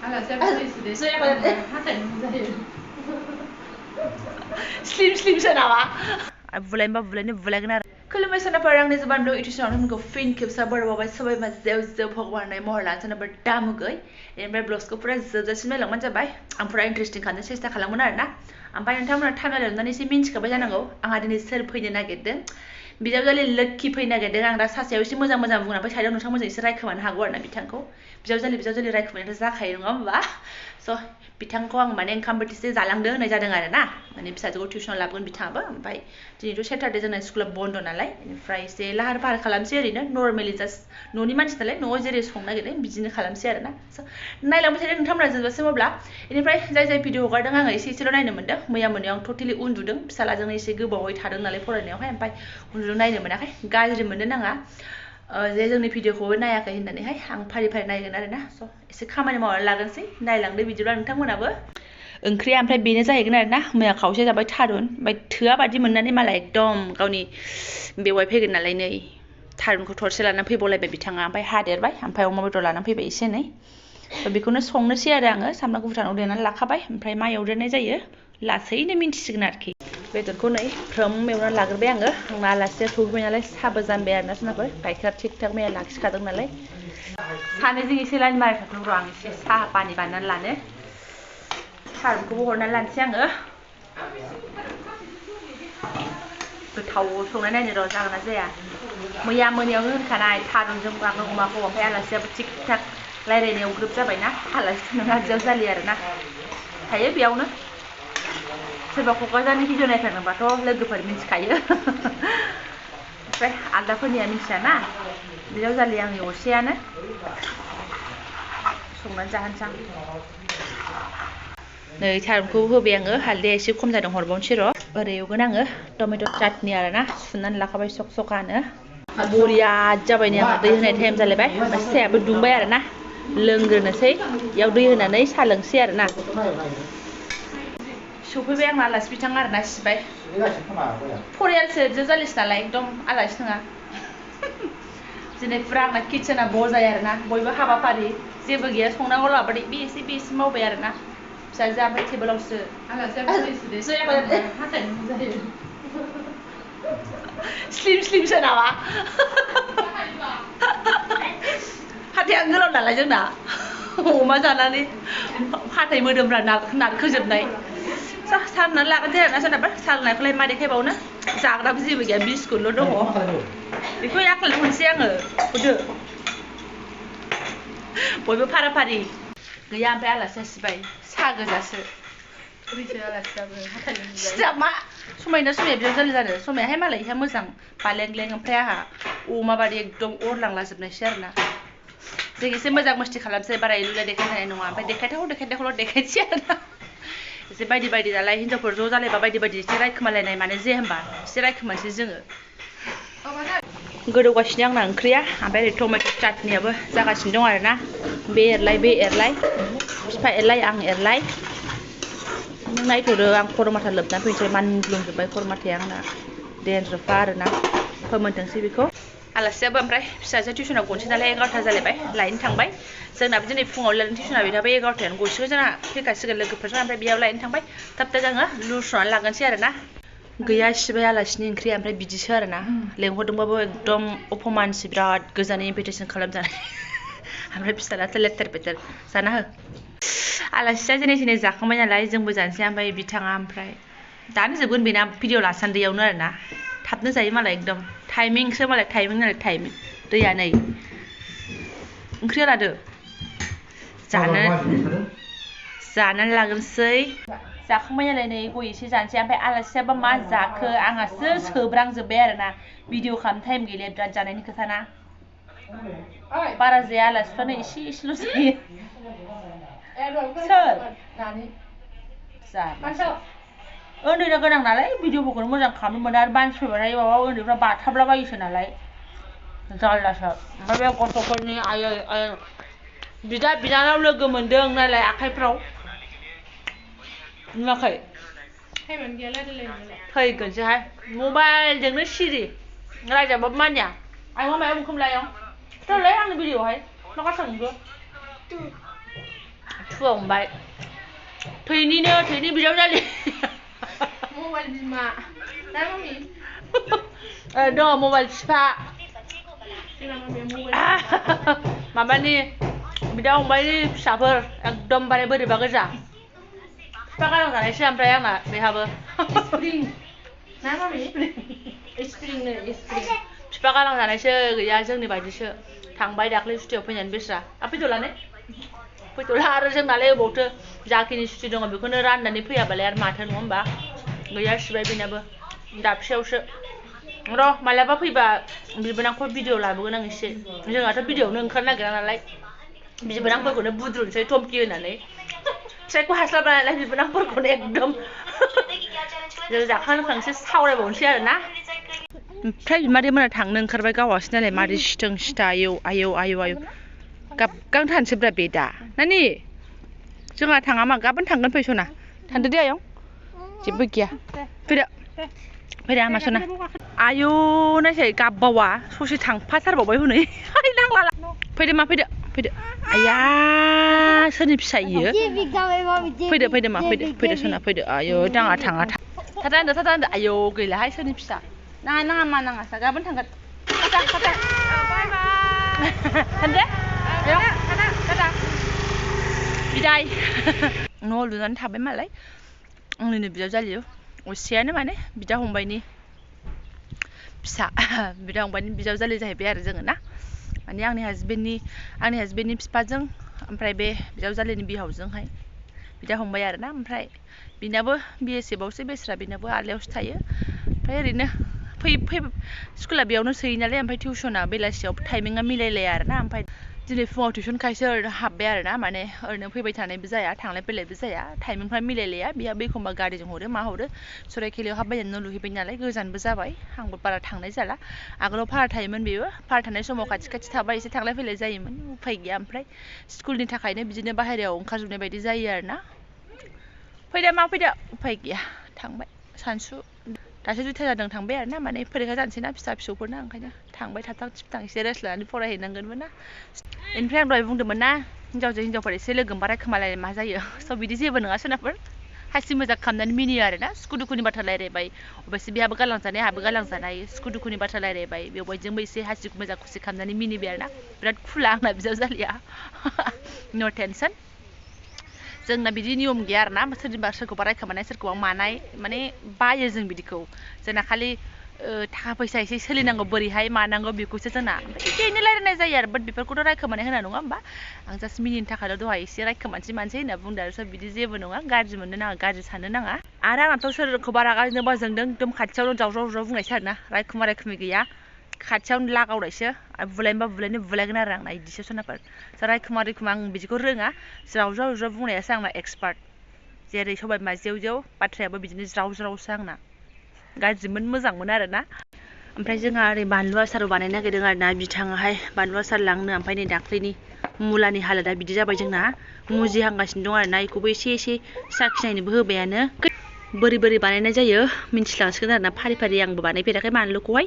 Alasia bersih deh. So ya kalau hakan saya. Slim sana bulan खुलुमबाय सोनाफोर आंनि जुबान दं इटिउसनाव नोंखौ फिन खेबसा बरावबाय सबाय मा जेव भगवाननाय महर लानो सोनाफोर दामुगै एनिफ्राय ब्लग्सखौ फुरा जोबजासिम नायलांबानो जाबाय आं फुरा इन्टारेस्टिं खालामनो सेस्था खालामगोन आरोना ओमफ्राय नोंथांमोना टाइम नायलांनानै एसे मिन्थिखाबाय जानांगौ आंहा दिनै सोर फैनो नागिरदों बिजावजालि लोक्षि फैनो नागिरदों आं दा सासेयाव एसे मोजां बुंना ओमफ्राय साइडआव नोंथांमोनजों एसे रायखोमानो हागौ आरोना बिथांखौ बिजावजालि रायखोमानायाथ' जाखायो नङा होमबा स' बिथांखौ आं माने ओंखाम बोथिसे जालांदो होननाय जादों आरोना माने फिसाजोखौ टिउसनाव लाबोगोन बिथाङाबो ओमफ्राय दिनैथ' सेटारडे जोंना स्कुला बन्द' नालाय बेनिफ्राय एसे लाहार फाहार खालामसै ओरैनो नर्मेलि जास्ट न'नि मानसि नालाय न'आव जेरै संनो नागिरदों बिदिनो खालामसै आरोना स' नायलांबाय थादों नोंथांमोना जोबजासिम अब्ला बेनिफ्राय जाय भिडिअ हगारदों आङो एसेल' नायनो मोनदों मैया मोनायाव आं टटेलि उन्दुदों फिसालाजों एसे गोबावै थादों नालाय फरायनायावहाय ओमफ्राय उन्दुदों नायनो मोनाखै गाज्रि मोनदों आङा जे जोंनि भिडिअखौबो नायाखै होननानैहाय आं फारि नायगोन आरोना स' एसे खामानि मावनानै लागोनसै नायलांदो बिदिब्ला नोंथांमोनाबो ओंख्रिया ओमफ्राय बेनो जाहैगोन आरोना मैया खावसे जाबाय थारुन ओमफ्राय थोआ बादि मोननानै मालाय एकदम गावनि बेवाय फैगोन नालाय नै थारुनखौ थरसे लानानै फैबावलायबाय बिथाङा ओमफ्राय हादेरबाय ओमफ्राय अमा बेदर लानानै फैबाय एसे एनै बेखौनो संनोसै आरो आङो सामब्राम गुफुराव देनानै लाखाबाय ओमफ्राय मा एवदेरनाय जायो लासैनो मिन्थिसिगोन आरोखि बेदरखौ नै फ्रोम एवनानै लाग्रोबाय आङो आंना आलासिया सौफैबाय नालाय साहाबो जानबाय आरोना सोरनाफोर गाइखेरा थिग थाक मैया लाखिखादों नालाय सानैजों एसे लाइन मारायखादों र' आं एसे साहा पानि बानायनानै लानो थारुनखौबो हरनानै लानोसै आङो गोथाव संनाय नायनो र' जागोन ना जाया मैया मोनायावनो होनखानाय थारुनजों अमाखौ ओमफ्राय आलासियाबो थिग थाक रायज्लायनायाव ग्रोब जाबायना आलासि नङा बिजावजालि आरोना थायो बेयावनो सोरबा क'क्राझारनि भिडिअ नायथारदोंबाथ' लोगोफोर मिन्थिखायो ओमफ्राय आलदाफोरनिया मिन्थियाना बिजावजालि आंनि असेयानो संनानै जाहोनोसै आं नै थारुनखौ होबाय आङो हालदैया एसे खम जादों हरबावनोसै र' ओरै एवगोन आङो टमेट' चाटनि आरोना सुनानै लाखाबाय सकानो बरिया जाबाय नै आंहा दै होनाय टाइम जालायबाय ओमफ्राय साहायाबो दुंबाय आरोना लोंग्रोनोसै बेयाव दै होनानै साहा लोंसै आरोना सफैबाय आंना आलासि बिथाङा आरोना सिबाय फरियालसो बिजावजालिसो नालाय एकदम आलासि नङा दिनै फुरा आंना किटसेना बजाय आरोना बयबो हाबाफारि जेबो गैया संनांगौ लाबाथाय बे एसे मावबाय आरोना फिसाजो ओमफ्राय टेबोलावसो स्लिमसो नामा हाथाया गोलाव नालाय जोंना अमा जानानै हाथाय मोदोमफ्रा नारखोजोबनाय सारनानै लागोनसै आरोना सोरनाबा सारनायखौलाय मा देखायबावनो जाग्राबो जेबो गैया बिस्कुटल' दङ बेखौ आखलनो मोनसै आङो हरदो बयबो फाराफारि गैया ओमफ्राय आलासिया सिबाय साहा गोजासो मा समायना बिजावजालि जानो समायाहाय मालाय इहा मोजां बालेंलें ओमफ्राय आंहा अमा बादि एकदम अरलांलाजोबनायसै आरोना जों एसे मोजां मस्ति खालामसै बारा इलुलाय देखायनाय नङा ओमफ्राय देखायथावखौल' देखायनोसै आरोना एसे बायदि दालाय हिनजावफोर ज' जालायबा बायदि एसे रायखोमालायनाय माने जे होमबा एसे रायखोमानोसै जोङो गोदौगासिनो आंना ओंख्रिया ओमफ्राय ओरै टमेट' चाटनियाबो जागासिनो दं आरोना बे एरलाय बिफा एरलाय आं एरलाय नों नायथ'दो आं खर' माथा लोबनानै फैनोसै मानग्लुंजोब्बाय खर' माथाया आंना देनद्रफा आरोना फोमोनथोंसै बेखौ आलासियाबो ओमफ्राय फिसाजो टिउसनाव गनोसै नालाय 11ता जालायबाय लायनो थांबाय जोंनाबो दिनै फुङाव लायनो टिउसना बेनाबो 11तायानो गसिगोन जोंना फैखासिगोन लोगोफोरजों ओमफ्राय बेयाव लायनो थांबाय थाब आङो लुस्रनानै लागोनसै आरोना गैया सिबाय आलासिनि ओंख्रिया ओमफ्राय बिदिसो आरोना लेंहरदोंबाबो एकदम अपमानसो बिराद गोजानै इनभाइटेसन खालामजानाय ओमफ्राय फिसालायाथ' लेथेर फेथेर जाना हो आलासिया जेने जाखांबाय नालाय जोंबो जानोसै ओमफ्राय बिथाङा ओमफ्राय दानो जोबगोन बेना भिडिअ लासान्दियावनो आरोना थाबनो जायो मालाय एकदम टाइमिंसो मालाय टाइमिं दैया नै ओंख्रिया लादो जानानै लागोनसै जाखांबाय नालाय नै गय एसे जानोसै ओमफ्राय आलासियाबा मा जाखो आंहासो सोब्रांजोब्बाय आरोना भिडिअ खालामनो टाइम गैला बिराद जानायनि खोथाना बारा जाया आलासिफ्रानो एसेल' जायो सोर उन्दैनो गोनां नालाय भिडिअफोरखौनो मोजां खालामनो मोना आरो मानसि फैबाथाय माबा उन्दैफ्रा बाथाबलाबायोसो नालाय जारलासो ओमफ्राय बे गथ'फोरनि आयै बिदा बिनानाव लोगो मोनदों नालाय आखाइफ्राव नुवाखै फैगोनसोहाय मबाइलजोंनो सिरि रायजाबाबो मानिया आयं मायाव बुंखोमलाय आयं थौलै आंनि भिडिअ'हाय मा गाथा मोनखो फुंबाय थैनि बिजावजालि मबाइल बिमा ना मम्मी दङ मबाइल फिफा जोंना मम्मीया मबाइल माबानि बिदा फंबायनि फिसाफोर एकदमबारे बोरैबा गोजा फिफा गालां जानायसो ओमफ्राय आंना बेहाबो स्प्रिं ना मम्मी स्प्रिं नो स्प्रिं फिफा गालां जानायसो गैया जोंनि बायदिसो थांबाय दाख्लै सुटियाव फैनानै बेस्रा फैथ'ला ने फैथ'ला आरो जोंनालाय अबावथो जाखिनि सुटि दङ बेखौनो राननानै फैयाबालाय आरो माथो नङा होमबा गैया सिबाय बेनाबो दाबसेयावसो र' मालाबा फैबा बिबोनांखौ भिडिअ लाबोगोन आं एसे जोंहाथ' भिडिअआवनो ओंखारनो नागिरा नालाय बिबोनांफोरखौनो बुद्रुनोसै थमकि होनानै फिसायखौ हास्लाबा नालाय बिबोनांफोरखौनो एकदम जों जाखां लोंखांसो सावरायबावनोसै आरो ना ओमफ्राय बिमादै मोना थांनो ओंखारबाय गावासो नालाय मादै सिथों सिथा आयौ गाबगां थानोसैब्रा बे दा नानि जोंहा थाङा मा गाबोन थांगोन फै सना थांदो दे आयं जेबो गैया फैदो आमा सना आयौ नायसाय गाबबावा ससे थांफाथारबावबाय हनै नांला फैदो मा फैदो आया सोरनि फिसा इयो फैदो मा फैदो सना फैदो आयौ थाङा थाथा होनदो आयौ गैलाहाय सोरनि फिसा नाङा मा नाङा गाबोन थांगोन बाय बाय थांदो थाथा बिदाय न' लुनानै थाबाय मालाय आंनिनो बिजावजालि असेयानो माने बिदा फंबायनि फिसा बिदा फंबायनि बिजावजालि जाहैबाय आरो जोङो ना माने आंनि हाजबेन्डनि बिफाजों ओमफ्राय बे बिजावजालिनि बिहावजोंहाय बिदा फंबाय आरो ना ओमफ्राय बिनाबो BSF आवसो बेस्रा बिनाबो आलायावसो थायो ओमफ्राय ओरैनो फै स्कुला बेयावनो सोयो नालाय ओमफ्राय टिउसना बेलासियाव टाइमिङा मिलायलाया आरो ना ओमफ्राय दिनै फुङाव टिउसनखायसो ओरैनो हाबबाय आरो ना माने ओरैनो फैबाय थानायबो जाया थांलाय फैलायबो जाया टाइमिंफ्रा मिलायलाया बिहाबो एखमबा गारिजों हरो मा हरो सराइखेलायाव हाबबायनानै न' लुहैबाय नालाय गोजानबो जाबाय आंबो बारा थांनाय जाला आगोलाव भारा थायोमोन बेबो भारा थानाय समाव खाथि थाबा एसे थांलाय फैलाय जायोमोन उफाय गैया ओमफ्राय स्कुलनि थाखायनो बिदिनो बाहेरायाव ओंखारजोबनाय बायदि जायो आरो ना फैदो उफाय गैया थांबाय सानसु दासो 2ता जादों थांबाय आरो ना माने फरिखा जानोसै ना फिसा फिसौफोरना ओंखायनो थांबाय थाबथां एसे रेस्ट लानानै फरायहैनांगोनबो ना बेनिफ्राय आं दहाय बुंदोंमोन ना हिनजावजों हिनजावफोर एसे लोगो मोनबा रायखोमालायनाय मा जायो स' बिदि जेबो नङा सोनाफोर हासि मजाक खालामनानै मिनियो आरो ना सुखु दुखुनि बाथ्रा रायलायबाय अबयसे बेहाबो गालांजानाय आहाबो गालांजानाय सुखु दुखुनि बाथ्रा रायलायबाय बेवहायजोंबो एसे हासि मजाक खुसि खालामनानै मिनिबाय आरो ना बिराद खुला आंना बिजावजालिया नो टेनसन जोंना बिदि नियम गैया आरो ना सोरखौबा रायखोमानाय सोरखौबा मानाय माने बायो जों बिदिखौ जोंना खालि थाखा फैसा एसे सोलिनांगौ बोरैहाय मानांगौ बेखौसो जोंना एसे एनै रायलायनाय जायो आरो बाट बेफोरखौथ' रायखोमानाय होना नङा होमबा आं जास्ट मिनिनो थाखायल' दहाय एसे रायखोमानोसै होनना बुंदों आरो स' बिदि जेबो नङा गाज्रि मोननो नाङा गाज्रि साननो नाङा आरो आंनाथ' सोरखौबा रागा जोंदोंबा जोंदों एकदम खाथियावनो जावज्राव बुंनायसो आरो ना रायखोमा गैया खाथियावनो लागावनायसो आरो बुलायनोबा बुलायगोन आरो आंना इदिसो सोनाफोर रायखोमा आं बिदिखौ रोङा ज्राव बुंनायासो आंना एक्सपार्ट जेरै सबाय बिमा जेव बाथ्रायाबो बिदिनो ज्रावसो आंना गाज्रिमोन मोजांमोन आरो ना ओमफ्राय जोंहा ओरै बानलु आसारबो बानायनो नागिरदों आरो ना बिथाङाहाय बानलु आसार लांनो ओमफ्राय नै दाख्लैनि मुलानि हालोदा बिदि जाबाय जोंना मुजिहांगासिनो दं आरो ना बेखौबो एसे साखिनायनोबो होबायानो बोरै बानायनाय जायो मिन्थिलांसिगोन आरो ना फारि आंबो बानायफेराखै बानलुखौहाय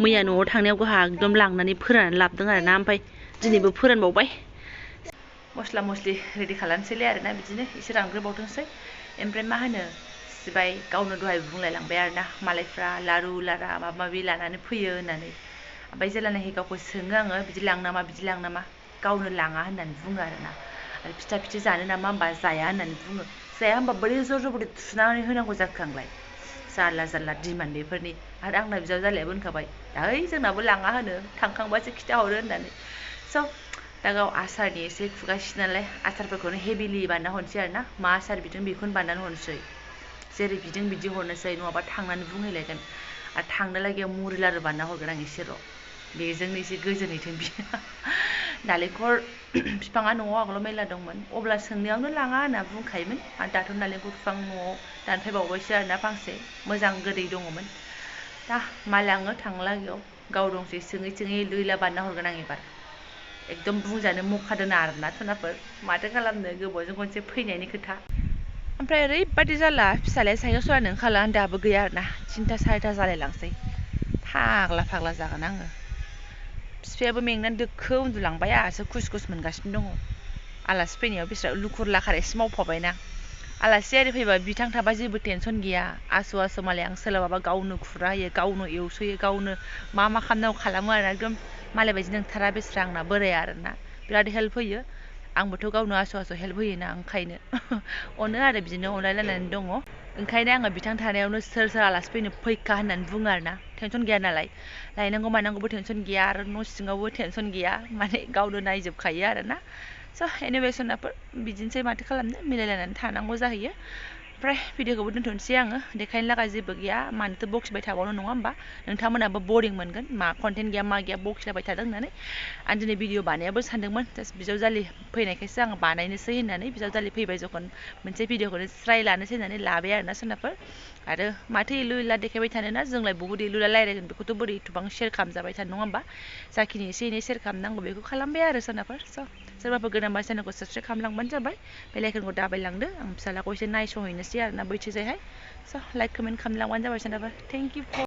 मैया न'आव थांनायाव गावहा एकदम लांनानै फोराननानै लाबोदों आरो ना ओमफ्राय दिनैबो फोरानबावबाय मस्ला मस्लि रेडि खालामसैलाय आरो ना बिदिनो एसे रानग्रोबावथोंसै ओमफ्राय मा होनो सिबाय गावनो दहाय बुंलायलांबाय आरो ना मालायफ्रा लारु लारा माबा माबि लानानै फैयो होननानै ओमफ्राय जेब्लानाखि गावखौ सोङो आङो बिदि लां नामा गावनो लाङा होननानै बुङो आरो ना आरो फिथा जानो नामा होमबा जाया होननानै बुङो जाया होमबा बोरै जबरदस्ति थुनानै होनांगौ जाखो आंलाय जारला डिमान्ड बेफोरनि आरो आंना बिजावजालियाबो होनखाबाय ओइ जोंनाबो लाङा होनो थांखांबासो खिथाहरो होननानै स' दा गाव आसारनि एसे खुगासिनो नालाय आसारफोरखौनो हेभिलि बानायना हरनोसै आरो ना मा आसार बिदों बेखौनो बानायनानै हरनोसै जेरै बिदों बिदि हरनोसै नङाबा थांनानै बुंहैलायगोन आरो थांनो लागैयाव मुरि लारु बानायना हरगोन आं एसेल' बेजोंनो एसे गोजोनैथों बियो नालेंखर बिफाङा न'आव आगोलाव मेरला दंमोन अब्ला सोंनायावनो लाङा होनना बुंखायोमोन आरो दाथ' नालेंखर बिफां न'आव दानफायबावबायसो आरो ना फांसे मोजां गोदै दङमोन दा मा लाङो थांलागैयाव गाव दंसै सोङै लुइला बानायना हरगोन आं एबार एकदम बुंजानो मखा दोना आरो ना सनाफोर माथो खालामनो गोबावजों खनसे फैनायनि खोथा ओमफ्राय ओरैबादि जाला फिसालाया साइकेल सलायनो ओंखारला दाबो गैया आरो ना 3ता 4ता जालायलांसै फाग्ला जागोन आङो बिफायाबो मेंनानै दोखो उन्दुलांबाय आंहासो खुस मोनगासिनो दङ आलासि फैनायाव बिस्रा लुखुर लाखार एसे मावफाबायना आलासि आरि फैबा बिथां थाबा जेबो टेनसन गैया आसु आसु मालाय आं सोलाबाबा गावनो खुरा होयो गावनो एवसोयो गावनो मा खालामनांगौ खालामो आरोना एकदम मालाय बायदि नोंथारा बेस्रा आंना बोराया आरोना बिराद हेल्प होयो आंबोथ' गावनो आसु हेल्प होयोना ओंखायनो अनो आरो बिदिनो अनलायलायनानै दङ ओंखायनो आङो बिथां थानायावनो सोर आलासि फैनो फैखा होननानै बुङो आरोना टेनसन गैया नालाय लायनांगौ मानांगौबो टेनसन गैया आरो न' सिङावबो टेनसन गैया माने गावनो नायजोबखायो आरोना स' एनिवे सोनाफोर बिदिनोसै माथो खालामनो मिलायलायनानै थानांगौ जाहैयो ओमफ्राय भिडिअखौबो दोनथ'नोसै आङो देखायनो लागा जेबो गैया मानोथो बखिबाय थाबावनो नङा होमबा नोंथांमोनाबो बरिं मोनगोन मा कन्टेन्ट गैया मा गैया बखिलाबाय थादों होननानै आं दिनै भिडिअ बानायाबो सानदोंमोन जास्ट बिजावजालि फैनायखायसो आं बानायनोसै होननानै बिजावजालि फैबाय जखन मोनसे भिडिअखौनो ट्राइ लानोसै होननानै लाबाय आरोना सोनाफोर आरो माथो इलु इला देखायबाय थानोना जोंलाय बहुद इलु इला रायलायगोन बेखौथ' बोरै एथबां शेयार खालामजाबाय थानो नङा होमबा जाखिनि एसे एनै शेयार खालामनांगौ बेखौ खालामबाय आरो सोनाफोर स' सोरबाफोर गोनांबा चेनेलखौ साबसक्राइब खालामलांबानो जाबाय बेल आइकनखौ दाबायलांदो आं फिसालाखौ एसे नायस'हैनोसै आरोना बैथिंजायहाय स' लाइक कमेन्ट खालामलांबानो जाबाय सोनाफोर थेंक इउ